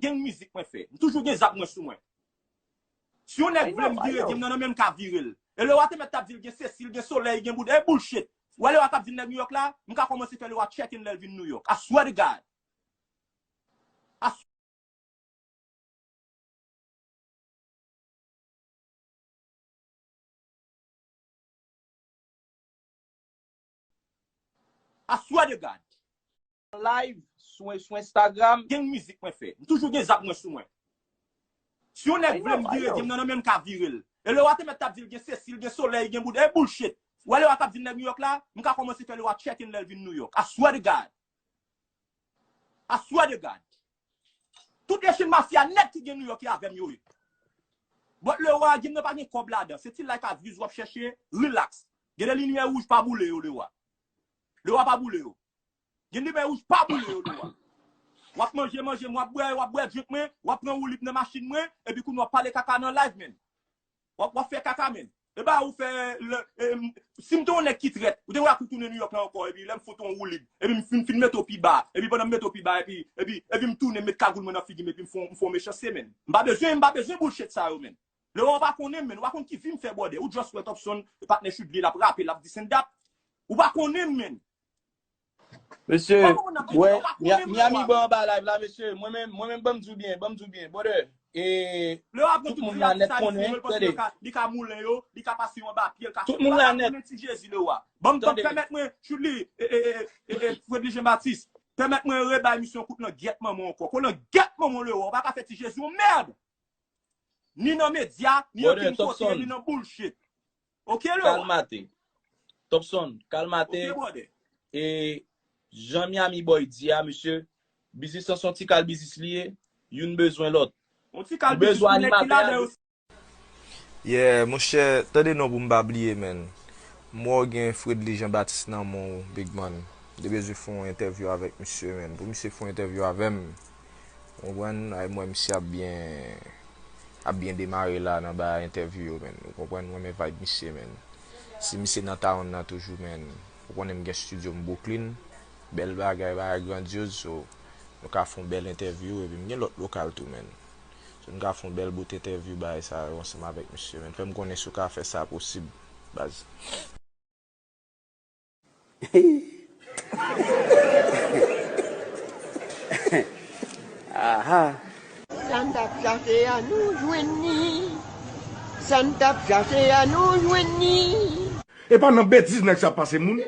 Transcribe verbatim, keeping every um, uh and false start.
Gen mizik mwen fè. M toujou gen zam mwen sou mwen. Si yon nèg vle m vire, gen m nan, nan men m ka vire l. E Lewa te mèt t ap di l gen Sesil, gen Solèy, gen Bouda. E bullshit. Ou wè Lewa k ap vin nèg New York la, m ka kòmanse fè Lewa check in lè l vin New York. I swear to God. I I swear to God. Live sou, sou Instagram. Gen mizik mwen fè. M toujou gen zam mwen sou mwen. Si yon nèg vle m vire, gen m nan, nan men m ka vire l. E Lewa te mèt t ap di l gen Sesil, gen Solèy, gen Bouda. E bullshit. Ou wè Lewa k ap vin nèg New York la, m ka kòmanse fè Lewa check in lè l vin New York. I swear to God. I swear to God. Tout Echin mafya nèt ki gen New York ki avè m yo ye. But Lewa, gen nan pa gen kòb ladan. Se ti like ak views w ap chèche, relax. Gen de limyè wouj, pa boule yo, Lewa. Lewa, pa boule yo. Gen limyè wouj, pa boule yo, Lewa. W ap manje, manje, w ap bwè, w ap bwè drink mwen, w ap pran woulib nan machin mwen, epi kounye a w ap pale kaka nan live, man. W ap, w ap fè kaka, man. E ba ou fè, lè, e, m, si m te yon nèg ki trèt, ou te wè ak ou tounen New York la ankò, epi lè m fout yon woulib, epi m fin, fin mete w pi ba, epi pandan m mete w pi ba, epi, epi, epi m tounen, m met kagoul mwen nan figi m, epi m fè, m fè yon mechanste, man. M pa bezwen, m pa bezwen bullshit sa yo, man. Lewa, ou pa konnen m, man. Ou pa konn ki vi m fè, brother. Ou just wè Topson, patnè Chudly, l ap rape, l ap this and that. Ou pa konnen m, man. Mesye, wè, Miami ban anba live la, mesye. Mwen menm, mwen menm, ban m di w byen, ban m di w byen. Brother, e, tout moun la nèt konnen, tande. Li ka moulen yo, li ka pase yo anba pye, li ka fè yo. Tout moun la nèt konnen ti Jezi, Lewa. Ban m, ban m pèmèt mwen, Chudly, e, e, e, e, e, Fredly Jean Baptiste, pèmèt mwen rebay misye yon kout nan gyèt manman w ankò. Kout nan gyèt manman w, Lewa. Ou pa ka fè ti Jezi yon mèd. Ni nan medya, ni okenn kote, ni nan bullshit. Ok, Lewa? Kalmate. Topson, kalmate. Ok, brother. E jan Miami Boy di a, mesye, biznis lan se yon ti kal biznis li ye, youn bezwen lòt. Yon ti kal biznis pou nèg ki ladan yo. Yeah, monchè, tande non pou m pa bliye, man. M wè w gen Fredly Jean Baptiste nan men w, big man. M te bezwen fè yon entèvyou avèk misye, man. Pou misye fè yon entèvyou avè m. Ou konprann? Ay, m wè misye ap byen, ap byen demare la nan bay entèvyou yo, man. Ou konprann? M renmen vibe misye, man. Si misye nan town nan toujou, man. Ou konnen m gen studio m Brooklyn. Bèl bagay, bagay grandyoz. So, nou ka fè yon bèl entèvyou, epi m gen lòt lokal tou, man. So, nou ka fè yon bèl bout entèvyou, bagay sa yo, ansanm avèk misye, man. Fè m konnen si w ka fè sa posib, baz. Aha. Sa n t ap chache a, nou jwenn li. Sa n t ap chache a, nou jwenn li. E pa nan betiz nèg sa ap pase moun.